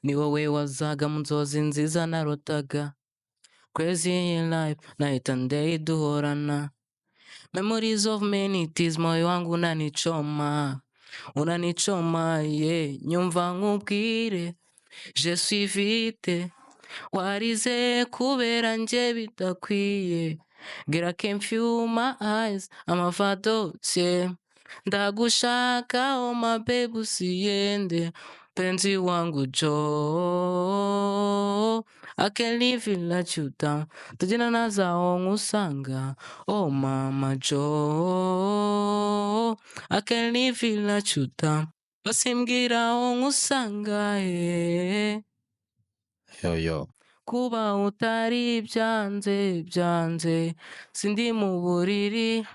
Ni wowe wazaga mu nzozi nziza narotaga. Crazy in life, night and day duhorana. Memories of many tears, moyo wangu unanichoma. Unanichoma, yeah. Nyumva nkubwire, je suis vite. Warize kubera nje bidakwiye. Girl, I can feel my eyes, I'm a yeah. Ndagushaka, oh my baby, usiende. Mpenzi wangu jo, I can't live without you down. Tugenda nazaho nkusanga, oh mama jo, I can't live without you down. Basimbwira aho nkusanga, eh. Yo yo. Kuba utari byanze byanze, sindi mu buriri,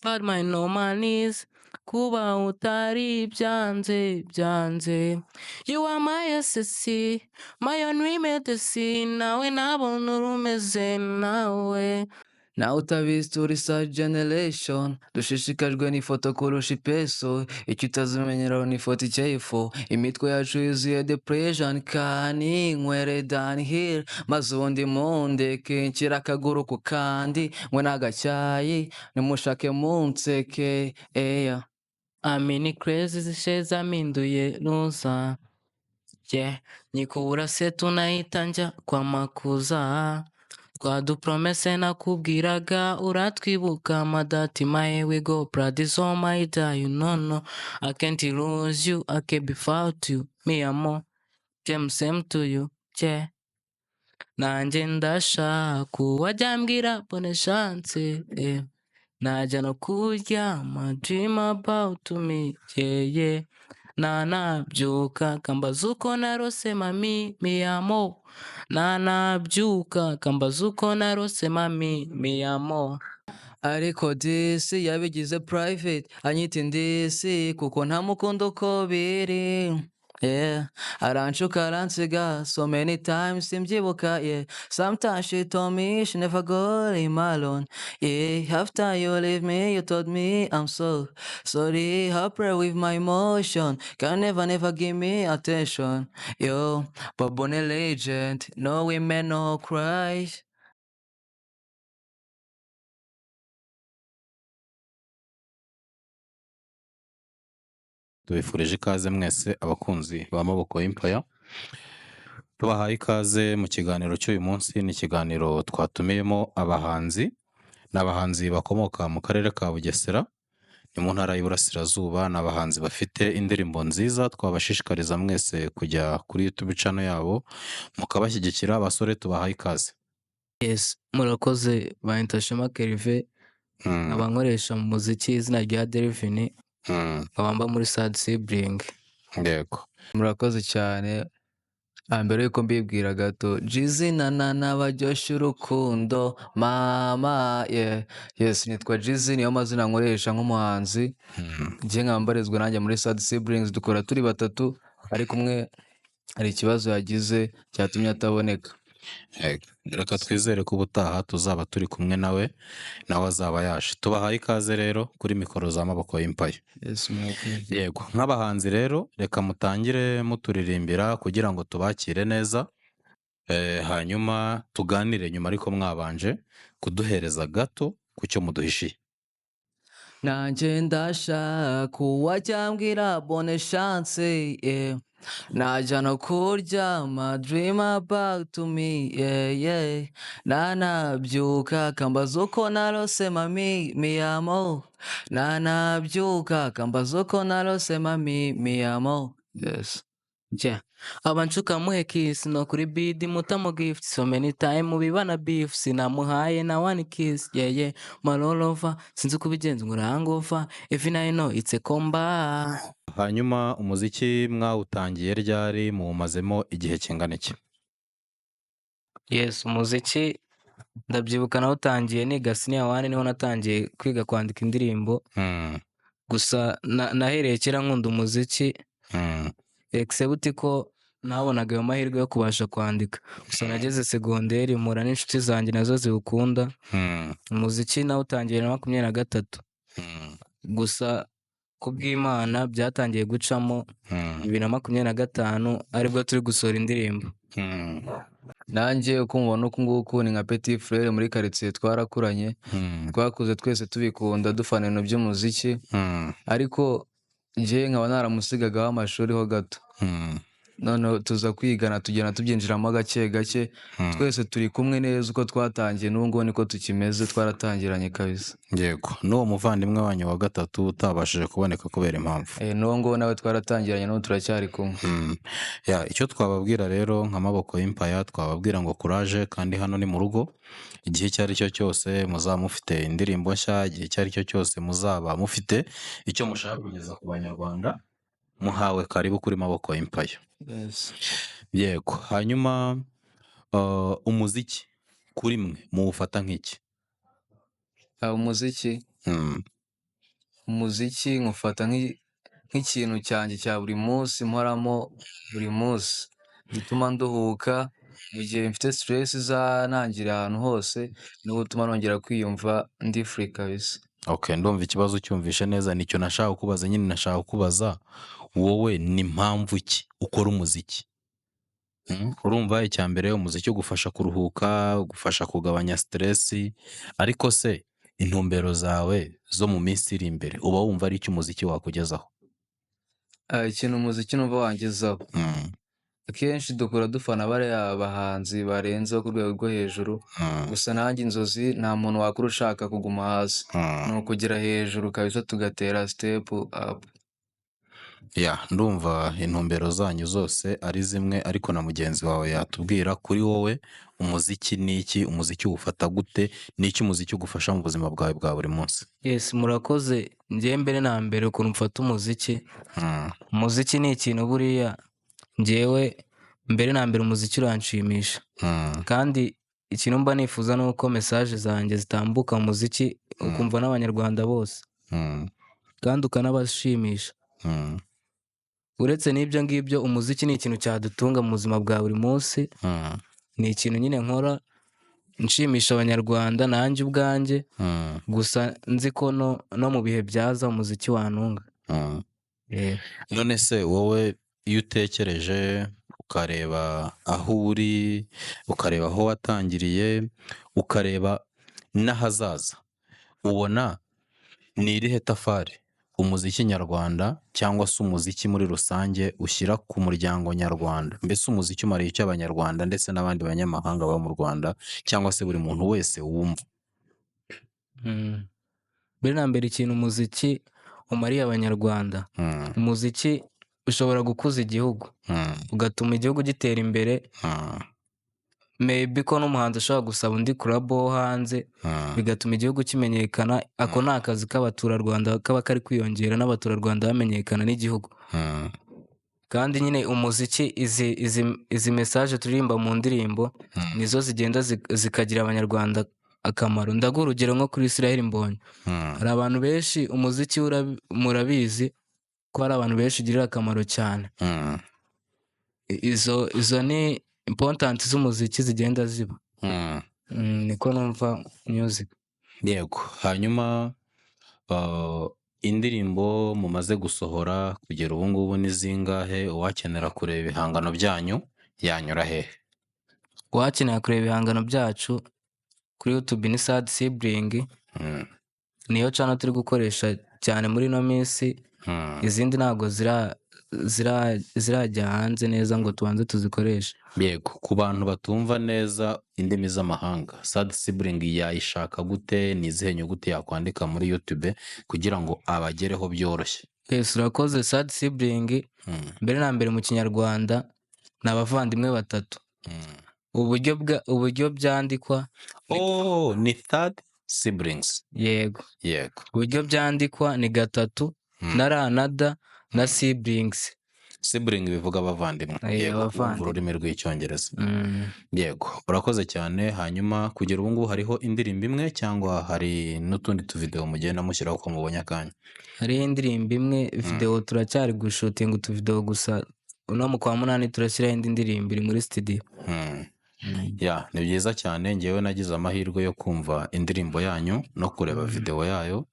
but my no knees. Kuba utari byanze byanze, you are my SSC, my only medicine. Nawe nabona urumeze nawe. Nawe utabizi turi sa generation, dushishikajwe n'ifoto kurusha ipeso. Icyo utazimenyeraho ni ifoto icyefo. Imitwe yacu yuzuye depression, kani nywere downhill. Maze ubundi mundeke nshyira akaguru ku kandi, nywe n'agacyayi nimushake munseke eya. Amini crazy zishe zampinduye loser. Yeah, nyikubura se tunahita njya kwa makuza. Twa dupromese nakubwiraga uratwibuka madati my we go blood is on my die you know no I can't lose you, I can't be without you, me amo same same to you, yeah. Nanjye ndashaka uwajya ambwira bonne chance, eh. Najya no kuryama dream about me, yeah yeah. Nanabyuka kambaza uko narose mami mi amo. Nanabyuka kambaza uko narose mami mi amo. Ariko disi yabigize private, anyita indisi kuko ntamukunda uko biri. Yeah, aranshuka aransiga so many times simbyibuka, yeah. Sometimes she told me she never go leave me alone, yeah. After you leave me you told me I'm so sorry. I pray with my emotion, can never never give me attention. Yo, Babone legend, no women no cry. Tubifurije ikaze mwese abakunzi ba Maboko Empire. Tubahaye ikaze mu kiganiro cy'uyu munsi. Ni ikiganiro twatumiyemo abahanzi, ni abahanzi bakomoka mu karere ka Bugesera, ni mu ntara y'Iburasirazuba. Ni abahanzi bafite indirimbo nziza, twabashishikariza mwese kujya kuri YouTube channel yabo mukabashyigikira. Abasore tubahaye ikaze. Yes, murakoze. Banyita Shema Kerive, nkaba nkoresha mu muziki izina rya Delphine, nkaba mba muri Sad Sibling. Yego. Murakoze cyane. Mbere yuko mbibwira gato, Jizi na Nana baryoshya urukundo mama, yeah. Yes, nitwa Jizi, niyo mazina nkoresha nk'umuhanzi. Njye nkaba mbarizwa nanjye muri Sad Siblings, dukora turi batatu, ariko umwe hari ikibazo yagize cyatumye ataboneka. Reka twizere ko ubutaha tuzaba turi kumwe nawe, nawe azaba yaje. Tubahaye ikaze rero kuri mikoro za Maboko Empire. Yes, murakoze. Yego, nk'abahanzi rero reka mutangire muturirimbira kugira ngo tubakire neza, hanyuma tuganire nyuma, ariko mwabanje kuduhereza gato ku cyo muduhishiye. Nanjye ndashaka uwajya ambwira bonne chance, yeah. Najya no kuryama dream about to me, yeah yeah. Nanabyuka kambaza uko narose mami mi amo. Nanabyuka kambaza uko narose mami mi amo. Yes. Yeah. Abanshuka muhe kiss no kuri bidi mutamo gift so many time mubibana beef sinamuhaye na one kiss, yeah yeah. Malolova sinzi kubigenza ngurangova if I know it's a combat. Hanyuma umuziki mwawutangiye ryari, muwumazemo igihe kingana iki? Yes, umuziki ndabyibuka nawutangiye niga senior 1, niho natangiye kwiga kwandika indirimbo. Gusa nahereye kera nkunda umuziki. Except ko nabonaga ayo mahirwe yo kubasha kwandika. Gusa nageze segonderi mpura n'inshuti zanjye nazo ziwukunda. Umuziki nawutangiye na 23. Gusa Kubw'Imana byatangiye gucamo 2025, aribwo turi gusohora indirimbo. Nanjye uko mubona uku nguku ni nka petit frère muri quartier, twarakuranye, twakuze twese tubikunda, dufana ibintu by'umuziki, ariko njye nkaba naramusigagaho amashuri ho gato, noneho tuza kwigana, tugenda tubyinjiramo gake gake. Twese turi kumwe neza, uko twatangiye n'ubu ngubu niko tukimeze, twaratangiranye kabisa. Yego, n'uwo muvandimwe wanyu wa gatatu utabashije kuboneka kubera impamvu? N'uwo nguwo nawe twaratangiranye, n'ubu turacyari kumwe. Ya, icyo twababwira rero nka Maboko Empire, twababwira ngo courage, kandi hano ni mu rugo. Igihe icyo ari cyo cyose muzaba mufite indirimbo nshya, igihe icyo ari cyo cyose muzaba mufite icyo mushaka kugeza ku Banyarwanda, muhawe karibu kuri Maboko Empire. Yes. Yego, hanyuma umuziki kuri mwe muwufata nk'iki? Umuziki, umuziki nkufata nk'ikintu cyanjye cya buri munsi, mporamo buri munsi, gituma nduhuka mu gihe mfite stress izanangira ahantu hose, niwo utuma nongera kwiyumva ndi free kabisa. Okay, ndumva ikibazo cyumvishe neza, nicyo nashaka kubaza nyine, nashaka kubaza wowe ni mpamvu ki ukora umuziki? Urumva icya mbere umuziki ugufasha kuruhuka, ugufasha kugabanya stress, ariko se intumbero zawe zo mu minsi iri imbere uba wumva ari iki umuziki wakugezaho? Ikintu umuziki numva wangezaho, akenshi dukura dufana bariya bahanzi barenze ku rwego rwo hejuru, gusa nanjye inzozi, nta muntu wakura ushaka kuguma hasi, ni ukugera hejuru kabisa, tugatera step up. Ya, ndumva intumbero zanyu zose ari zimwe, ariko na mugenzi wawe yatubwira kuri wowe umuziki ni iki, umuziki uwufata gute, ni iki umuziki ugufasha mu buzima bwawe bwa buri munsi? Yes, murakoze. Njyewe mbere na mbere ukuntu mfata umuziki, umuziki ni ikintu buriya njyewe mbere na mbere umuziki uranshimisha, kandi ikintu mba nifuza ni uko message zanjye zitambuka mu muziki, ukumva n'Abanyarwanda bose, kandi ukanabashimisha. Uretse n'ibyo ngibyo, umuziki ni ikintu cyadutunga mu buzima bwa buri munsi, ni ikintu nyine nkora nshimisha Abanyarwanda nanjye ubwanjye, gusa nzi ko no mu bihe byaza umuziki wantunga. None se wowe iyo utekereje ukareba aho uri, ukareba aho watangiriye, ukareba n'ahazaza, ubona ni irihe tafari umuziki nyarwanda cyangwa se umuziki muri rusange ushyira ku muryango nyarwanda? Mbese umuziki umariye icyo Abanyarwanda ndetse n'abandi banyamahanga baba mu Rwanda, cyangwa se buri muntu wese wumva? Mbere na mbere ikintu umuziki umariye Abanyarwanda, umuziki ushobora gukuza igihugu, ugatuma igihugu gitera imbere, maybe ko n'umuhanzi ashobora gusaba undi collabo wo hanze, bigatuma igihugu kimenyekana. Ako ni akazi k'abaturarwanda kaba kari kwiyongera, n'abaturarwanda bamenyekana n'igihugu. Kandi nyine umuziki, izi message turirimba mu ndirimbo nizo zigenda zikagira Abanyarwanda akamaro. Ndaguha urugero nko kuri Israel Mbonyi, hari abantu benshi umuziki murabizi ko hari abantu benshi ugirira akamaro cyane. Izo ni important z'umuziki zigenda ziba. Niko numva music. Yego, hanyuma indirimbo mumaze gusohora kugera ubu ngubu ni zingahe? Uwakenera kureba ibihangano byanyu yanyura hehe? Uwakenera kureba ibihangano byacu kuri YouTube ni Third Sibling, niyo channel turi gukoresha cyane muri ino minsi. Izindi ntabwo zirajya hanze neza ngo tubanze tuzikoreshe. Yego, ku bantu batumva neza indimi z'amahanga, Third Sibling yayishaka gute? Ni izihe nyuguti yakwandika muri YouTube kugira ngo abagereho byoroshye? Yes, urakoze. Third Sibling, mbere na mbere mu Kinyarwanda ni abavandimwe batatu. Uburyo byandikwa Oh, ni Third Siblings. Yego. Yego. Uburyo byandikwa ni gatatu na R na D na siblings. Sibling bivuga abavandimwe. Yego, abavandimwe. Ururimi rw'Icyongereza. Yego, urakoze cyane. Hanyuma kugera ubu ngubu hariho indirimbo imwe cyangwa hari n'utundi tuvideo mugenda mushyiraho uko mubonye akanya? Hariho indirimbo imwe, video turacyari gushutinga utuvideo gusa, uno mu kwa 8 turashyiraho indi ndirimbo iri muri studio. Ya, ni byiza cyane. Ngewe nagize amahirwe yo kumva indirimbo yanyu no kureba videwo yayo.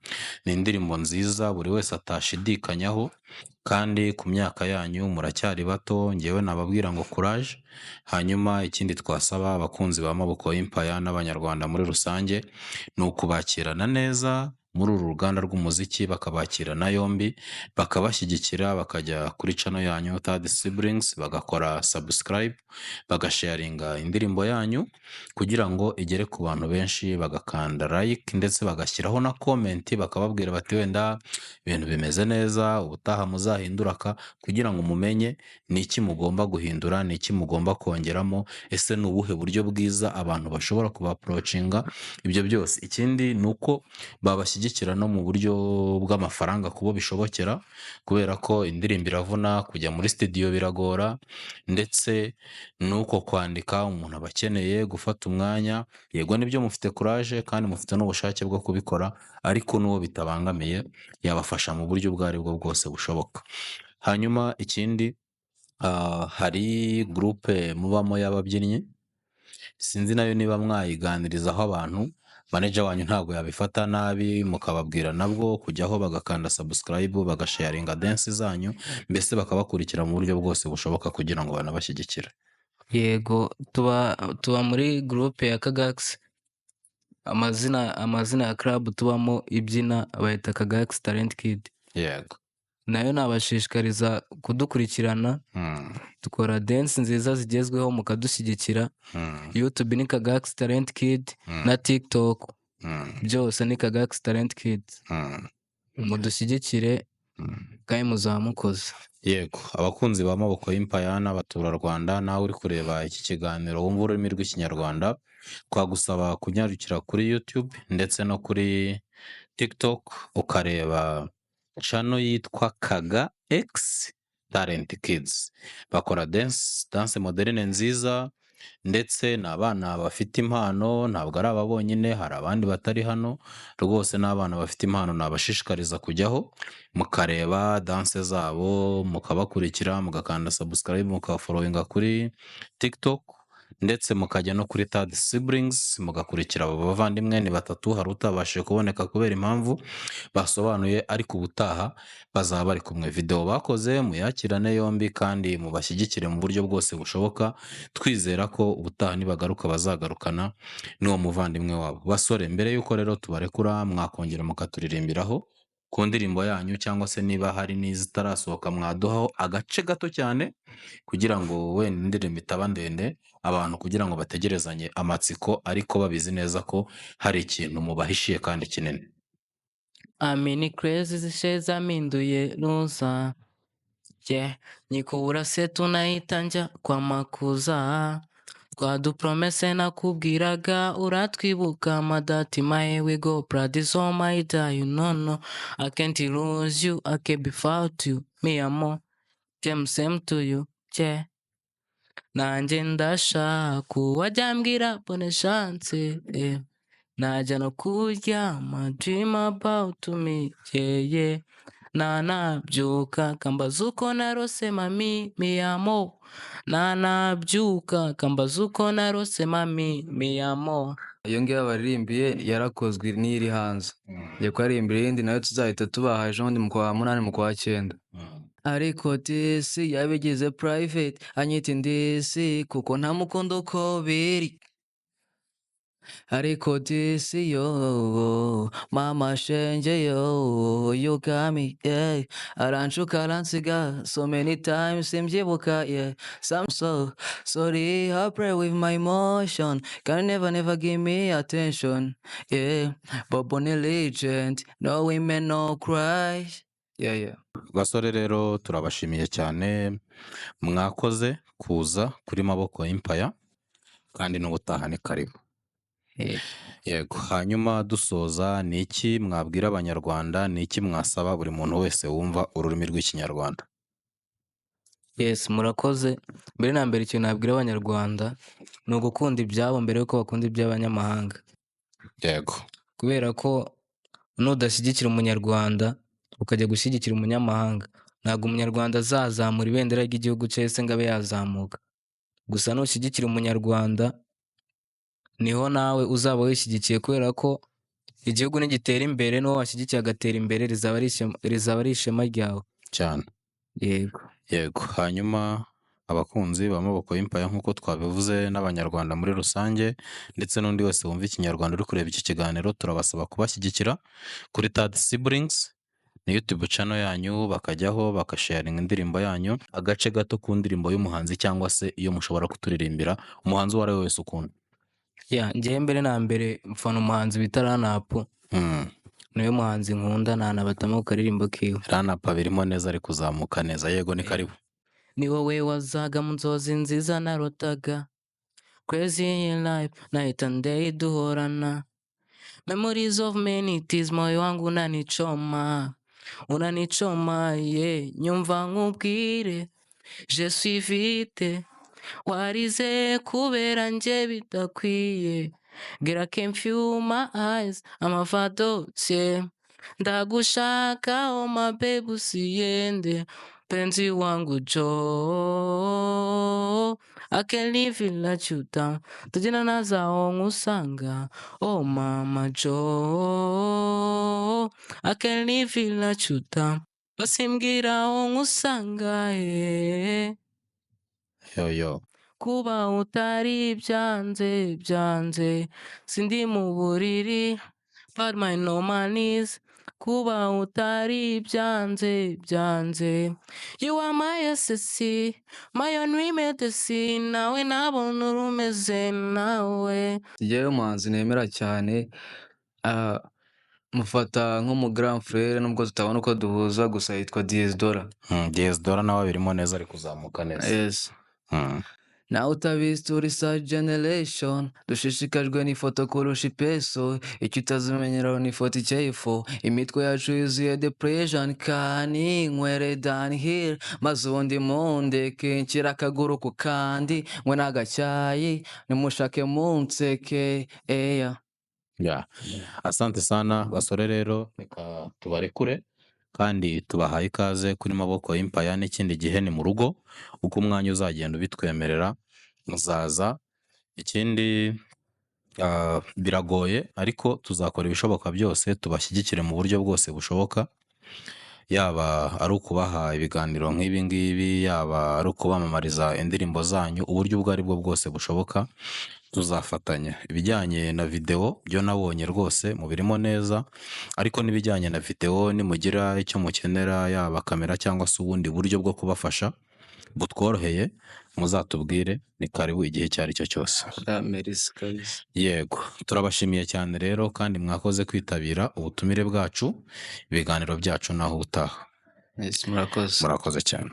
Ni indirimbo nziza buri wese atashidikanyaho, kandi ku myaka yanyu muracyari bato, ngewe nababwira ngo courage. Hanyuma ikindi twasaba abakunzi ba Maboko Empire n'Abanyarwanda muri rusange ni ukubakirana neza muri uru ruganda rw'umuziki, bakabakirana yombi, bakabashyigikira, bakajya kuri channel yanyu Third Siblings, bagakora subscribe, bagasharinga indirimbo yanyu kugira ngo igere ku bantu benshi, bagakanda like ndetse bagashyiraho na comment, bakababwira bati wenda ibintu bimeze neza, ubutaha muzahindura aka, kugira ngo mumenye ni iki mugomba guhindura, ni iki mugomba kongeramo, ese ni ubuhe buryo bwiza abantu bashobora kubaapproachinga, ibyo byose. Ikindi ni uko babashyigikira no mu buryo bw'amafaranga kubo bishobokera, kubera ko indirimbo iravuna, kujya muri studio biragora, ndetse n'uko kwandika umuntu aba akeneye gufata umwanya. Yego nibyo mufite courage kandi mufite n'ubushake bwo kubikora, ariko n'uwo bitabangamiye yabafasha mu buryo ubwo ari bwo bwose bushoboka. Hanyuma ikindi, hari groupe mubamo y'ababyinnyi, sinzi nayo niba mwayiganirizaho abantu, manager wanyu ntabwo yabifata nabi, mukababwira nabwo kujyaho bagakanda subscribe, bagasharinga dance zanyu, mbese bakabakurikira mu buryo bwose bushoboka kugira ngo banabashyigikire. Yego, tuba muri groupe ya Kagax. Amazina ya club tubamo ibyina bayita Kagax Talent Kid. Nayo nabashishikariza kudukurikirana, dukora dance nziza zigezweho mukadushyigikira. YouTube ni Kagax Talent Kid na TikTok, byose ni Kagax Talent Kid. Mudushyigikire kandi muzaba mukoze. Yego, abakunzi ba Maboko Empire n'abaturarwanda, nawe uri kureba iki kiganiro wumva ururimi rw'Ikinyarwanda, twagusaba kunyarukira kuri YouTube ndetse no kuri TikTok ukareba channel yitwa Kaga X Talent Kids. Bakora dance, dance moderne nziza, ndetse ni abana bafite impano, ntabwo ari aba bonyine, hari abandi batari hano, rwose ni abana bafite impano, nabashishikariza kujyaho mukareba dance zabo, mukabakurikira, mugakanda subscribe, mukabafollowinga kuri TikTok, ndetse mukajya no kuri Third Siblings mugakurikira abo bavandimwe. Ni batatu, hari utabashije kuboneka kubera impamvu basobanuye, ariko ubutaha bazaba bari kumwe. Video bakoze muyakirane yombi kandi mubashyigikire mu buryo bwose bushoboka, twizera ko ubutaha nibagaruka bazagarukana n'uwo muvandimwe wabo. Basore, mbere y'uko rero tubarekura, mwakongera mukaturirimbiraho ku ndirimbo yanyu, cyangwa se niba hari n'izitarasohoka mwaduhaho agace gato cyane, kugira ngo wenda indirimbo itaba ndende, abantu kugira ngo bategerezanye amatsiko, ariko babizi neza ko hari ikintu mubahishiye kandi kinini. Amini crazy zishe zampinduye loser, yeah. Nyikubura se tunahita njya kwa Makuza, twa dupromesse nakubwiraga uratwibuka, madati my we go pradiso my die, you know no I can't lose you, I can't be without you, me amo same same to you, yeah. Nanjye ndashaka uwajya ambwira bonne chance, eh. Najya no kuryama dream about me, yeah, yeah. Nanabyuka kambaza uko narose mami mi amo, nanabyuka kambaza uko narose mami mi amo. Iyo ngiyo baririmbiye yarakozwe n'iri hanze, ngiye kuririmbira iyindi nayo tuzahita tubaha ejo bundi mu kwa munani, mu kwa cyenda. Ariko disi yabigize private, anyita indisi kuko ntamukunda uko biri. Ariko disi yo, mama shenge yo, you got me, yeah. Aranshuka aransiga so many times simbyibuka, yeah. Some so sorry, I pray with my emotion, can never never give me attention, yeah. Bobo ni legend, no women no cry, yeah, yeah. Basore rero turabashimiye cyane, mwakoze kuza kuri Maboko Empire, kandi n'ubutaha ni karibu. Yego, hanyuma dusoza, ni iki mwabwira Abanyarwanda, ni iki mwasaba buri muntu wese wumva ururimi rw'Ikinyarwanda? Yes, murakoze. Mbere na mbere ikintu nabwira Abanyarwanda ni ugukunda ibyabo mbere yuko bakunda iby'abanyamahanga. Kubera ko nudashyigikira Umunyarwanda ukajya gushyigikira umunyamahanga, ntabwo Umunyarwanda azazamura ibendera ry'igihugu cye se ngo abe yazamuka. Gusa nushyigikira umunyarwanda niho nawe uzaba wishyigikiye, kubera ko igihugu nigitera imbere n'uwo washyigikiye agatera imbere, rizaba ari ishema ryawe. Cyane. Yego. Yego. Hanyuma abakunzi ba Maboko Empire, nk'uko twabivuze, n'abanyarwanda muri rusange ndetse n'undi wese wumva ikinyarwanda uri kureba iki kiganiro, turabasaba kubashyigikira kuri Third Siblings, ni YouTube channel yanyu, bakajyaho bagasharinga indirimbo yanyu, agace gato ku ndirimbo y'umuhanzi cyangwa se iyo mushobora kuturirimbira, umuhanzi uwo ari we wese ukunda. Yeah, njyewe mbere na mbere mfana umuhanzi bita Ranapu. Niwe muhanzi nkunda, nanabatamo ku karirimbo kiwe. Ranapa birimo neza, ari kuzamuka neza. Yego, ni karibu. Ni wowe wazaga mu nzozi nziza narotaga, crazy in life, night and day duhorana, memories of many tears, moyo wangu unanichoma, unanichoma, yeah. Nyumva nkubwire, je suis vite, warize kubera njye bidakwiye. Girl, I can feel my eyes, amavadotse ndagushaka, oh my baby, usiende, mpenzi wangu jo, I can't live without you down, tugenda nazaho nkusanga, oh mama jo, I can't live without you down, basimbwira aho nkusanga, eh. Yo yo. Kuba utari byanze byanze, sindi mu buriri, but my no knees, kuba utari byanze byanze, you are my SSC, my only medicine, nawe nabona urumeze nawe. Njyewe umuhanzi nemera cyane, mufata nk'umu grand frère nubwo tutabona uko duhuza, gusa yitwa Diez Dola. Diez Dola nawe birimo neza, ari kuzamuka neza. Yes. Nawe utabizi, turi sa generation dushishikajwe n'ifoto kurusha ipeso. Icyo utazimenyeraho ni ifoto icyefo. Imitwe yacu yuzuye depression, kani nywere downhill, maze ubundi mundeke nshyira akaguru ku kandi nywe n'agacyayi, nimushake munseke eya. Yeah. Asante sana basore. Rero reka tubarekure kandi tubahaye ikaze kuri Maboko Empire, n'ikindi gihe ni mu rugo, uko umwanya uzagenda ubitwemerera muzaza. Ikindi, biragoye ariko tuzakora ibishoboka byose tubashyigikire mu buryo bwose bushoboka, yaba ari ukubaha ibiganiro nk'ibi ngibi, yaba ari ukubamamariza indirimbo zanyu, uburyo ubwo ari bwo bwose bushoboka tuzafatanya. Ibijyanye na videwo byo nabonye rwose mubirimo neza, ariko n'ibijyanye na videwo nimugira icyo mukenera, yaba kamera cyangwa se ubundi buryo bwo kubafasha butworoheye, muzatubwire, ni karibu igihe icyo ari cyo cyose. Merci kabisa. Yego, turabashimiye cyane rero kandi mwakoze kwitabira ubutumire bwacu, ibiganiro byacu naho ubutaha. Yes, murakoze. Murakoze cyane.